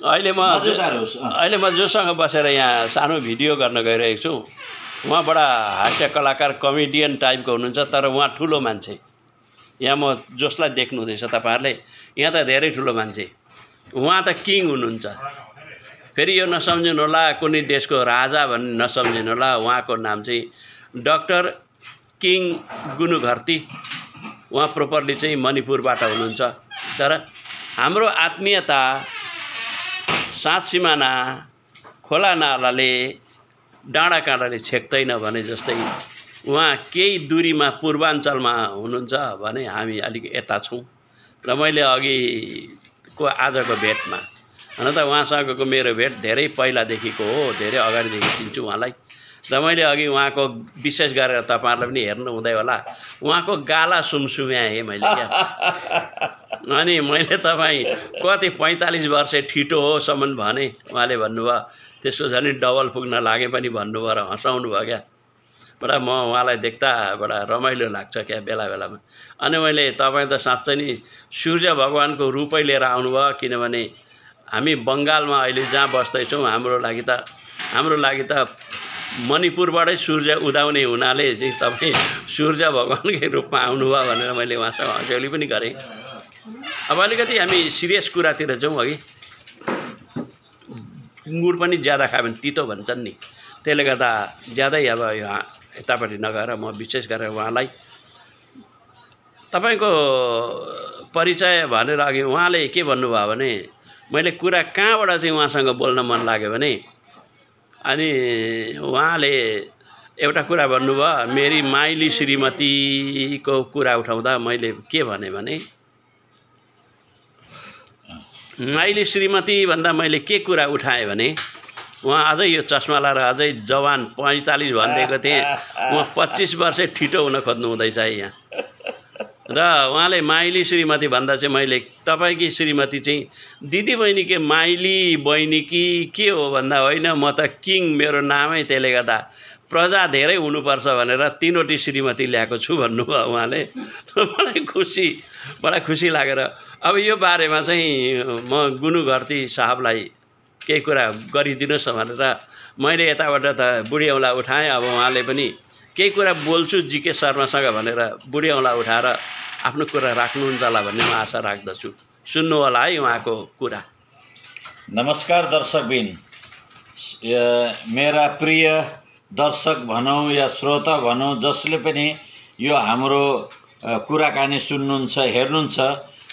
अहिले म जोसँग बसेर यहाँ सानो भिडियो गर्न गइरहेको छु। उहाँ बडा हास्य कलाकार कमेडियन टाइपको हुनुहुन्छ, तर उहाँ ठुलो मान्छे। यहाँ म जसलाई देख्नु हुँदैछ तपाईहरुले, यहाँ त धेरै ठुलो मान्छे। उहाँ त किङ हुनुहुन्छ। फेरि यो नसम्झिनु होला कुनै देशको राजा भन्ने नसम्झिनु होला। उहाँको नाम चाहिँ डाक्टर किङ गुनुघर्ती। उहाँ प्रोपरली चाहिँ मणिपुरबाट हुनुहुन्छ। तर हाम्रो आत्मीयता सात सिमाना खोला नालाले डाँडा काँडाले छेक्दैन भने जस्तै उहाँ केही दूरीमा पूर्वाञ्चलमा हुनुहुन्छ भने हामी अलिक यता छौँ। र मैले अघिको आजको भेटमा हुन त उहाँसँगको मेरो भेट धेरै पहिलादेखिको हो, धेरै अगाडिदेखि चिन्छु उहाँलाई। र मैले अघि उहाँको विशेष गरेर तपाईहरुले पनि हेर्नु हुँदै होला, उहाँको गाला सुमसुम्याएँ मैले क्या। अनि मैले तपाईँ कति 45 वर्ष ठिटो हो सम्म भने उहाँले भन्नुभयो। त्यसको झन् डबल पुग्न लागे पनि भन्नुभयो र हँसाउनु भयो क्या। बडा म उहाँलाई देख्दा बडा रमाइलो लाग्छ क्या बेला बेलामा। अनि मैले तपाईँ त साँच्चै नि सूर्य भगवानको रूपै लिएर आउनुभयो, किनभने हामी बङ्गालमा अहिले जहाँ बस्दैछौँ हाम्रो लागि त मणिपुरबाटै सूर्य उदाउने हुनाले चाहिँ तपाईँ सूर्य भगवानकै रूपमा आउनुभयो भनेर मैले उहाँसँग हँस्यौली पनि गरेँ। अब अलिकति हामी सिरियस कुरातिर जाउँ। अघि गुड पनि ज्यादा खायो भने तितो भन्छन् नि, त्यसले गर्दा ज्यादै अब यहाँ यतापट्टि नगएर म विशेष गरेर उहाँलाई तपाईको परिचय भनेर अघि उहाँले के भन्नुभयो भने मैले कुरा कहाँबाट चाहिँ उहाँसँग बोल्न मन लाग्यो भने, अनि उहाँले एउटा कुरा भन्नुभयो, मेरी माइली श्रीमतीको कुरा उठाउँदा मैले के भने माइली श्रीमती भन्दा मैले के कुरा उठाएँ भने उहाँ अझै यो चस्मा लाएर अझै जवान 45 भनिदिएको थिएँ, उहाँ 25 वर्ष ठिटो हुन खोज्नु हुँदैछ यहाँ। र उहाँले माइली श्रीमती भन्दा चाहिँ मैले तपाईकी श्रीमती चाहिँ दिदी बहिनी के माइली बहिनी कि के हो भन्दा होइन, म त किङ मेरो नामै, त्यसले गर्दा प्रजा धेरै हुनुपर्छ भनेर 3वटी श्रीमती ल्याएको छु भन्नुभयो उहाँले। बडा खुसी लागेर अब यो बारेमा चाहिँ म गुनुघर्ती साहबलाई केही कुरा गरिदिनुहोस् भनेर मैले यताबाट त बुढी औँला उठाएँ। अब उहाँले पनि केही कुरा बोल्छु जीके शर्मासँग भनेर बुढी औँला उठाएर आफ्नो कुरा राख्नुहुन्छ होला भन्ने म आशा राख्दछु। सुन्नु होला है उहाँको कुरा। नमस्कार दर्शकबिन, मेरा प्रिय दर्शक भनौँ या श्रोता भनौँ, जसले पनि यो हाम्रो कुराकानी सुन्नुहुन्छ हेर्नुहुन्छ,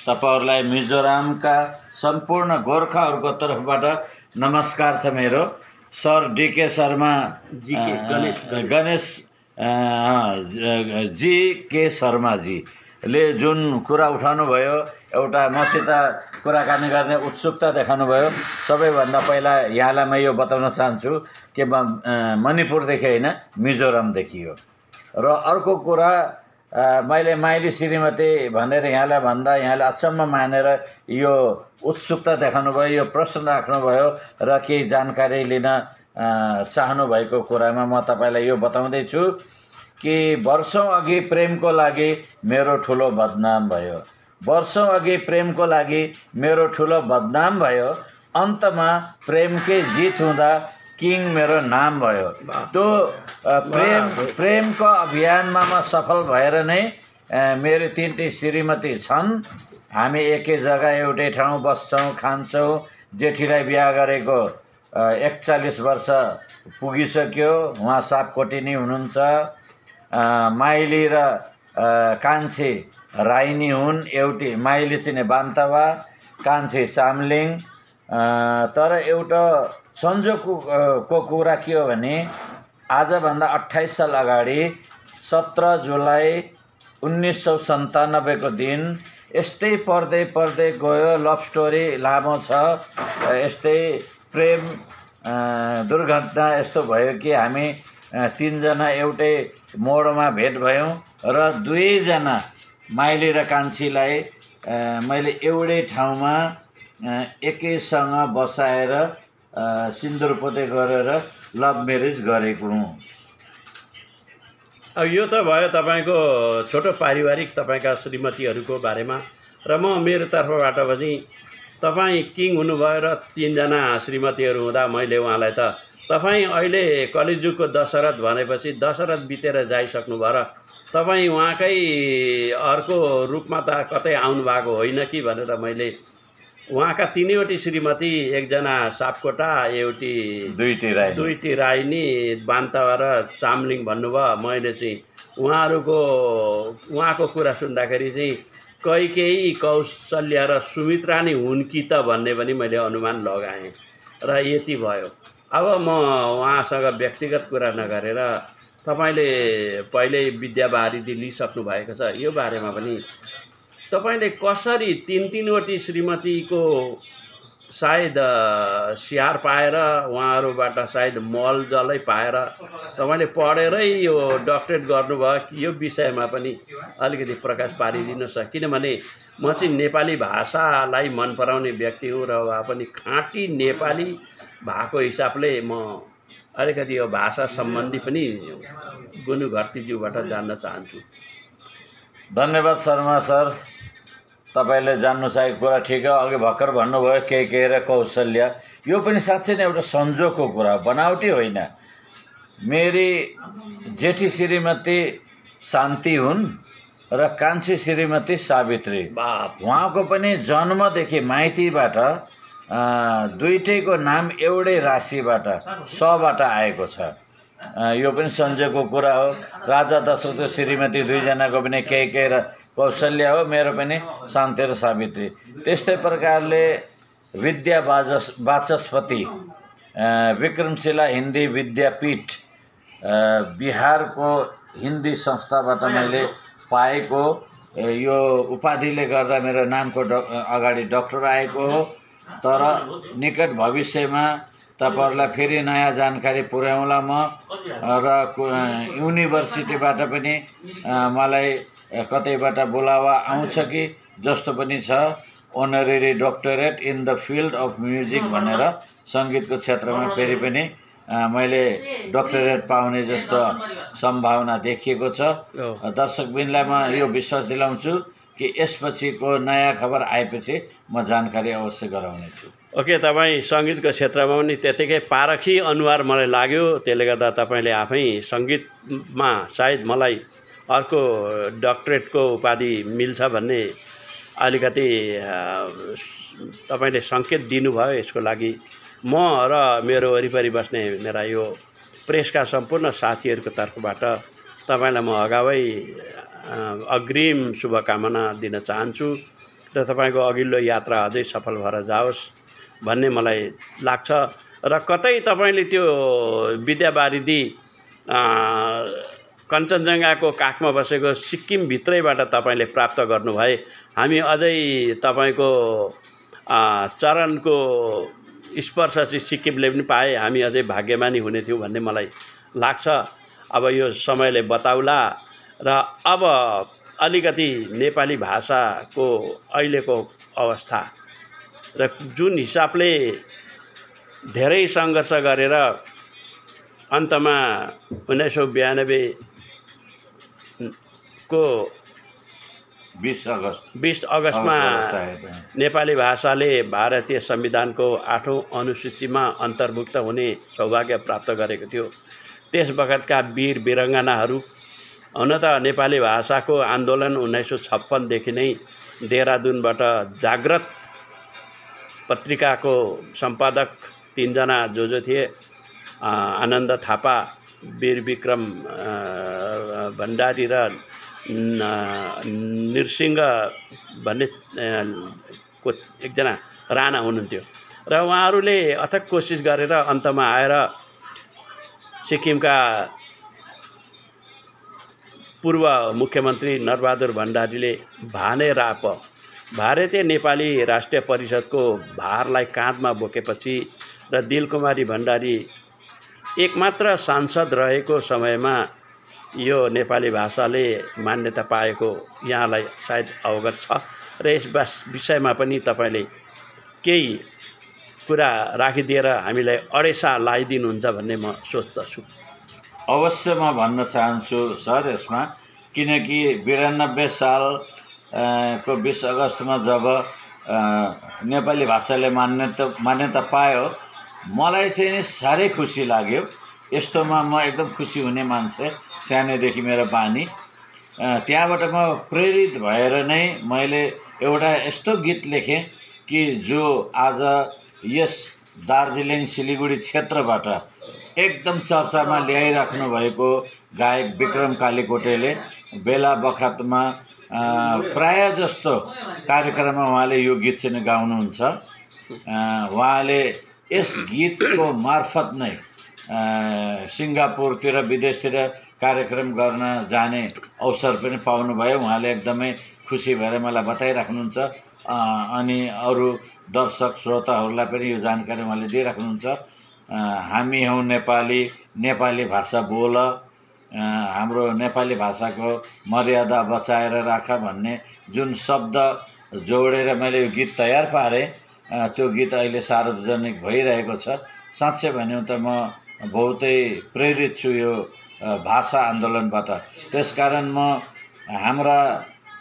तपाईहरुलाई मिजोरामका सम्पूर्ण गोर्खाहरूको तर्फबाट नमस्कार छ मेरो। सर डीके शर्मा गणेश जी के शर्माजीले जुन कुरा उठाउनु भयो, एउटा मसित कुराकानी गर्ने उत्सुकता देखाउनु भयो। सबैभन्दा पहिला यहाँलाई म यो बताउन चाहन्छु कि मणिपुरदेखि होइन मिजोरामदेखि हो। र अर्को कुरा मैले माइली श्रीमती भनेर यहाँलाई भन्दा यहाँले अचम्म मानेर यो उत्सुकता देखाउनु भयो, यो प्रश्न राख्नुभयो र केही जानकारी लिन चाहनु भएको कुरामा म तपाईलाई यो बताउँदैछु कि वर्षौं अघि प्रेमको लागि मेरो ठुलो बदनाम भयो। वर्षौं अघि प्रेमको लागि मेरो ठुलो बदनाम भयो। अन्तमा प्रेमकै जित हुँदा किङ मेरो नाम भयो। त्यो प्रेमको अभियानमा म सफल भएर नै मेरो 3टी श्रीमती छन्। हामी एकै जग्गा एउटै ठाउँ बस्छौँ, खान्छौँ। जेठीलाई बिहा गरेको 41 वर्ष पुगिसक्यो, उहाँ सापकोटिनी हुनुहुन्छ। माइली र कान्छी राइनी हुन्। एउटी माइली चाहिँ बान्तवा, कान्छी चामलिङ। तर एउटा संजोगको कुरा के हो भने आजभन्दा 28 साल अगाडि 17 जुलाई 1997 को दिन यस्तै पढ्दै गयो। लभ स्टोरी लामो छ। यस्तै प्रेम दुर्घटना यस्तो भयो कि हामी 3 जना एउटै मोडमा भेट भयौँ र 2 जना माइली र कान्छीलाई मैले एउटै ठाउँमा एकैसँग बसाएर सिन्दुर पोते गरेर लभ म्यारेज गरेको हुँ। अब यो त भयो तपाईको छोटो पारिवारिक तपाईका श्रीमतीहरूको बारेमा। र म मेरो तर्फबाट पनि तपाईँ किङ हुनुभयो र 3 जना श्रीमतीहरू हुँदा मैले उहाँलाई त तपाईँ अहिले कलिजुगको दशरथ भनेपछि दशरथ बितेर जाइसक्नुभयो र तपाईँ उहाँकै अर्को रूपमा त कतै आउनु भएको होइन कि भनेर मैले उहाँका 3वटी श्रीमती, एकजना सापकोटा, एउटी दुईटी राइनी, बान्तवा र चामलिङ भन्नुभयो। मैले चाहिँ उहाँको कुरा सुन्दाखेरि चाहिँ कैकेयी, कौशल्या र सुमित्रा नै हुन् कि त भन्ने पनि मैले अनुमान लगाएँ र यति भयो। अब म उहाँसँग व्यक्तिगत कुरा नगरेर तपाईले पहिल्यै विद्यावारिधि लिइसक्नु भएको छ, यो बारेमा पनि तपाईले कसरी 3-3वटी श्रीमतीको सायद स्याहार पाएर, उहाँहरूबाट सायद मलजलै पाएर तपाईले पढेरै यो डक्टरेट गर्नुभयो कि यो विषयमा पनि अलिकति प्रकाश पारिदिनुहोस्। किनभने म चाहिँ नेपाली भाषालाई मन पराउने व्यक्ति हुँ र वहाँ पनि खाँटी नेपाली भएको हिसाबले म अलिकति यो भाषा सम्बन्धी पनि गुनु घरतीज्यूबाट जान्न चाहन्छु। धन्यवाद शर्मा सर, तपाईले जान्नु चाहेको कुरा ठिक हो। अघि भर्खर भन्नुभयो के र कौशल्या, यो पनि साँच्चै नै एउटा संजोगको कुरा, बनावटी होइन। मेरी जेठी श्रीमती शान्ति हुन् र कान्छी श्रीमती सावित्री। उहाँको पनि जन्मदेखि माइतीबाट दुईटैको नाम एउटै राशिबाट सबाट आएको छ। यो पनि संजोगको कुरा हो। राजा दशरथको श्रीमती 2 जनाको पनि के र कौशल्या हो, मेरो पनि शान्ति र सावित्री। त्यस्तै प्रकारले विद्या वाचस्पति विक्रमशिला हिन्दी विद्यापीठ बिहारको हिन्दी संस्थाबाट मैले पाएको यो उपाधिले गर्दा मेरो नामको अगाडि डक्टर आएको हो। तर निकट भविष्यमा तपाईहरुलाई फेरि नयाँ जानकारी पुर्याउँला म र युनिभर्सिटीबाट पनि मलाई कतैबाट बोलावा आउँछ कि जस्तो पनि छ। Honorary doctorate in the field of music भनेर सङ्गीतको क्षेत्रमा फेरि पनि मैले डक्टरेट पाउने जस्तो सम्भावना देखिएको छ। दर्शकबिनलाई म यो विश्वास दिलाउँछु कि यसपछिको नयाँ खबर आएपछि म जानकारी अवश्य गराउनेछु। ओके, तपाईँ सङ्गीतको क्षेत्रमा पनि त्यतिकै पारखी अनुहार मलाई लाग्यो। त्यसले गर्दा तपाईँले आफै सङ्गीतमा सायद मलाई अर्को डक्टरेटको उपाधि मिल्छ भन्ने अलिकति तपाईँले सङ्केत दिनुभयो। यसको लागि म र मेरो वरिपरि बस्ने मेरा यो प्रेसका सम्पूर्ण साथीहरूको तर्फबाट तपाईँलाई म अग्रिम शुभकामना दिन चाहन्छु र तपाईँको अघिल्लो यात्रा अझै सफल भएर जाओस् भन्ने मलाई लाग्छ। र कतै तपाईँले त्यो विद्यावारिधि कञ्चनजङ्घाको काखमा बसेको सिक्किमभित्रैबाट तपाईँले प्राप्त गर्नुभए हामी अझै तपाईँको चरणको स्पर्श चाहिँ सिक्किमले पनि पाए हामी अझै भाग्यमानी हुने थियौँ भन्ने मलाई लाग्छ। अब यो समयले बताउला। र अब अलिकति नेपाली भाषाको अहिलेको अवस्था र जुन हिसाबले धेरै सङ्घर्ष गरेर अन्तमा 1992 को 20 अगस्तमा नेपाली भाषाले भारतीय संविधानको 8औं अनुसूचीमा अन्तर्भुक्त हुने सौभाग्य प्राप्त गरेको थियो। त्यस बखतका वीर वीरङ्गनाहरू हुन त नेपाली भाषाको आन्दोलन 1956 देखि नै देहरादुनबाट जाग्रत पत्रिकाको सम्पादक 3 जना जो थिए, आनन्द थापा, वीर विक्रम भण्डारी र नृसिंह भन्ने को एकजना राणा हुनुहुन्थ्यो र उहाँहरूले अथक कोसिस गरेर अन्तमा आएर सिक्किमका पूर्व मुख्यमन्त्री नरबहादुर भण्डारीले भनेराप भारतीय नेपाली राष्ट्रिय परिषदको भारलाई काँधमा बोकेपछि र दिलकुमारी भण्डारी एकमात्र सांसद रहेको समयमा यो नेपाली भाषाले मान्यता पाएको यहाँलाई सायद अवगत छ र यस विषयमा पनि तपाईले केही कुरा राखिदिएर हामीलाई अडेसा लगाइदिनुहुन्छ भन्ने म सोच्दछु। अवश्य म भन्न चाहन्छु सर यसमा, किनकि 92 साल को 20 अगस्तमा जब नेपाली भाषाले मान्यता पायो, मलाई चाहिँ नि साह्रै खुसी लाग्यो। यस्तोमा म एकदम खुसी हुने मान्छे, सानैदेखि मेरो बानी। त्यहाँबाट म प्रेरित भएर नै मैले एउटा यस्तो गीत लेखेँ कि जो आज यस दार्जिलिङ सिलिगुडी क्षेत्रबाट एकदम चर्चामा ल्याइराख्नु भएको गायक विक्रम कालीकोटेले बेला बखतमा प्राय जस्तो कार्यक्रममा उहाँले यो गीत चाहिँ गाउनुहुन्छ। उहाँले यस गीतको मार्फत नै सिङ्गापुरतिर विदेशतिर कार्यक्रम गर्न जाने अवसर पनि पाउनुभयो। उहाँले एकदमै खुसी भएर मलाई बताइराख्नुहुन्छ। अनि अरू दर्शक श्रोताहरूलाई पनि यो जानकारी उहाँले दिइराख्नुहुन्छ। हामी हौँ नेपाली, नेपाली भाषा बोल, हाम्रो नेपाली भाषाको मर्यादा बचाएर राख भन्ने जुन शब्द जोडेर मैले यो गीत तयार पारेँ, त्यो गीत अहिले सार्वजनिक भइरहेको छ। साँच्चै भन्यो त म बहुतै प्रेरित छु यो भाषा आन्दोलनबाट। त्यसकारण म हाम्रा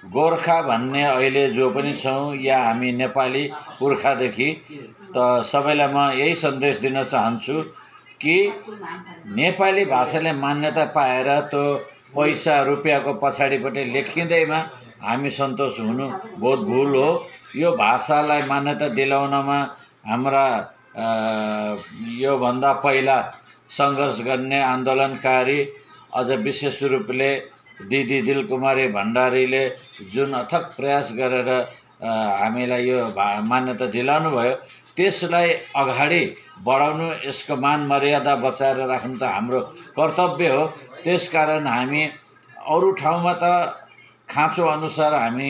गोर्खा भन्ने अहिले जो पनि छौँ या हामी नेपाली पुर्खादेखि, त सबैलाई म यही सन्देश दिन चाहन्छु कि नेपाली भाषाले मान्यता पाएर त्यो पैसा रुपियाँको पछाडिपट्टि लेखिँदैमा हामी सन्तोष हुनु बहुत भुल हो। यो भाषालाई मान्यता दिलाउनमा हाम्रा योभन्दा पहिला सङ्घर्ष गर्ने आन्दोलनकारी अझ विशेष रूपले दिदी दिलकुमारी भण्डारीले जुन अथक प्रयास गरेर हामीलाई यो मान्यता दिलाउनु भयो, त्यसलाई अगाडि बढाउनु, यसको मान मर्यादा बचाएर राख्नु त हाम्रो कर्तव्य हो। त्यसकारण हामी अरू ठाउँमा त खाँचो अनुसार हामी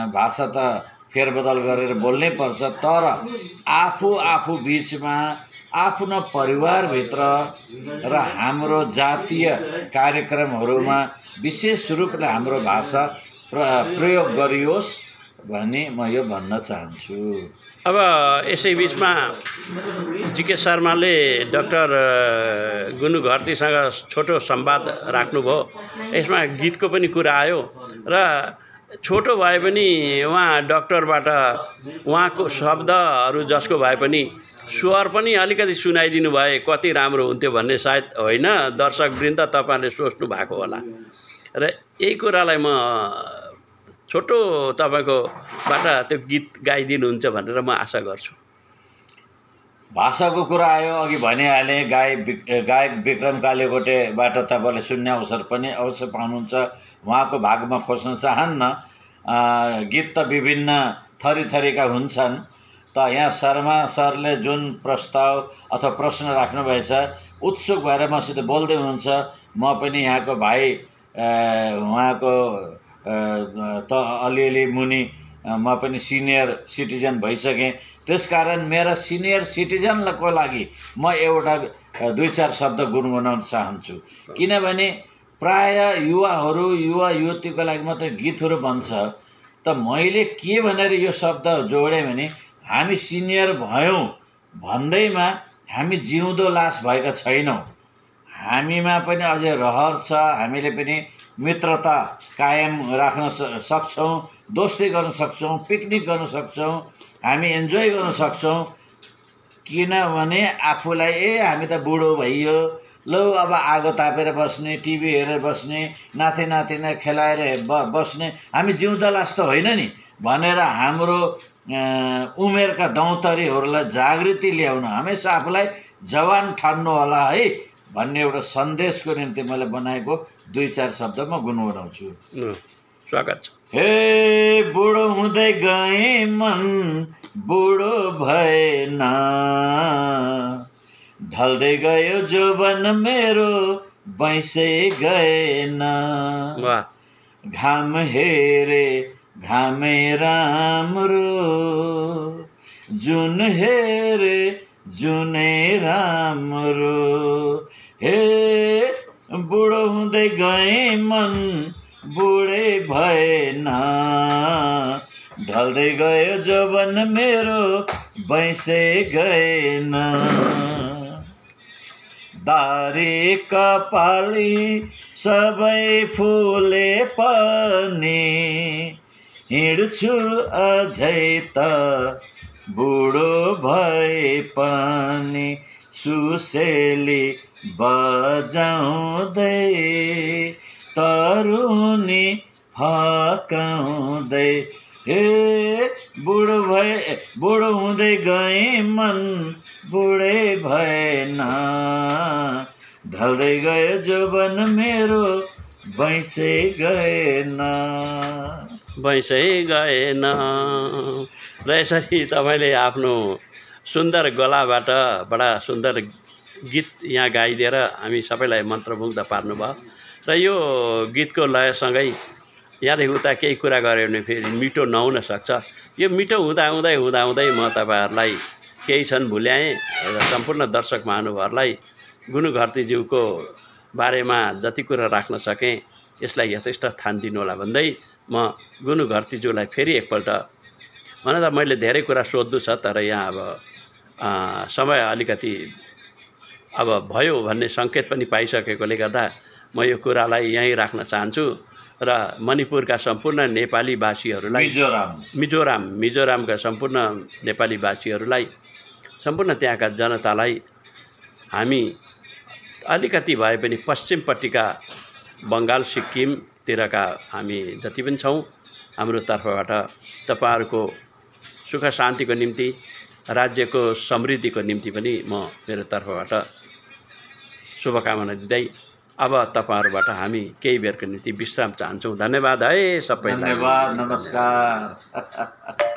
भाषा त फेरबदल गरेर बोल्नै पर्छ, तर आफू बिचमा आफ्नो परिवारभित्र र हाम्रो जातीय कार्यक्रमहरूमा विशेष रूपले हाम्रो भाषा प्रयोग गरियोस् भनी म यो भन्न चाहन्छु। अब यसै बिचमा जीके शर्माले डाक्टर गुनु घरतीसँग छोटो संवाद राख्नुभयो। यसमा गीतको पनि कुरा आयो र छोटो भए पनि उहाँ डाक्टरबाट उहाँको शब्दहरू जसको भए पनि स्वर पनि अलिकति सुनाइदिनु भए कति राम्रो हुन्थ्यो भन्ने सायद होइन दर्शकवृन्द तपाईँहरूले सोच्नु भएको होला। र यही कुरालाई म छोटो तपाईँकोबाट त्यो गीत गाइदिनुहुन्छ भनेर म आशा गर्छु। भाषाको कुरा आयो, अघि भनिहालेँ, गायक विक्रम कालीकोटेबाट तपाईँले सुन्ने अवसर पनि अवश्य पाउनुहुन्छ। उहाँको भागमा खोज्न चाहन्न। गीत त विभिन्न थरीका हुन्छन्। त यहाँ शर्मा सरले जुन प्रस्ताव अथवा प्रश्न राख्नुभएछ, उत्सुक भएर मसित बोल्दै हुनुहुन्छ। म पनि यहाँको भाइ, उहाँको त अलिअलि मुनि म पनि सिनियर सिटिजन भइसकेँ। त्यसकारण मेरा सिनियर सिटिजनको लागि म एउटा 2-4 शब्द गुनगुनाउन चाहन्छु। किनभने प्राय युवाहरू युवा युवतीको लागि मात्रै गीतहरू बन्छ। त मैले के भनेर यो शब्द जोडेँ भने हामी सिनियर भयौँ भन्दैमा हामी जिउँदो लास भएका छैनौँ। हामीमा पनि अझै रहर छ। हामीले पनि मित्रता कायम राख्न सक्छौँ, दोस्ती गर्न सक्छौँ, पिकनिक गर्न सक्छौँ, हामी इन्जोय गर्न सक्छौँ। किनभने आफूलाई हामी त बुढो भइयो, लौ अब आगो तापेर बस्ने, टिभी हेरेर बस्ने, नातिना खेलाएर बस्ने, हामी जिउँदो लास त होइन नि भनेर हाम्रो उमेरका दौतरीहरूलाई जागृति ल्याउन, हमेसा आफूलाई जवान ठान्नु होला है भन्ने एउटा सन्देशको निम्ति मैले बनाएको 2-4 शब्द म गुनगुनाउँछु। स्वागत छ। हे बुढो हुँदै गए मन बुढो भएन, ढल्दै गयो जोवन मेरो बैसे गएन। घाम हेरे घामे राम्रो, जुन हेरे जुनै राम्रो। हे बुढो हुँदै गए मन बुढै भएन, ढल्दै गयो जवन मेरो बैसे गएन। दारी कपाली सबै फुले पनि हिँड्छु अझै त बुढो भए पनि सुसेली बजाउँदै तरुनी फकाउँदै हे बुढो हुँदै गए मन बुढै भएन ढल्दै गयो जौवन मेरो भैँसै गएन र यसरी तपाईँले आफ्नो सुन्दर गलाबाट बडा सुन्दर गीत यहाँ गाइदिएर हामी सबैलाई मन्त्रमुग्ध पार्नुभयो र यो गीतको लयसँगै यहाँदेखि उता केही कुरा गऱ्यो भने फेरि मिठो नहुन सक्छ। यो मिठो हुँदाहुँदै म तपाईँहरूलाई केही क्षण भुल्याएँ र सम्पूर्ण दर्शक महानुभावहरूलाई गुनु घरतीज्यूको बारेमा जति कुरा राख्न सकेँ यसलाई यथेष्ट थान दिनुहोला भन्दै म गुनु घरतीज्यूलाई फेरि एकपल्ट भन त मैले धेरै कुरा सोध्नु छ तर यहाँ अब समय अलिकति अब भयो भन्ने सङ्केत पनि पाइसकेकोले गर्दा म यो कुरालाई यहीँ राख्न चाहन्छु र मणिपुरका सम्पूर्ण नेपाली भाषीहरूलाई मिजोरामका सम्पूर्ण नेपाली भाषीहरूलाई सम्पूर्ण त्यहाँका जनतालाई हामी अलिकति भए पनि पश्चिमपट्टिका बङ्गाल सिक्किमतिरका हामी जति पनि छौँ हाम्रो तर्फबाट तपाईँहरूको सुख शान्तिको निम्ति राज्यको समृद्धिको निम्ति पनि म मेरो तर्फबाट शुभकामना दिँदै अब तपाईँहरूबाट हामी केही बेरको निम्ति विश्राम चाहन्छौँ। धन्यवाद है सबैलाई। धन्यवाद, नमस्कार।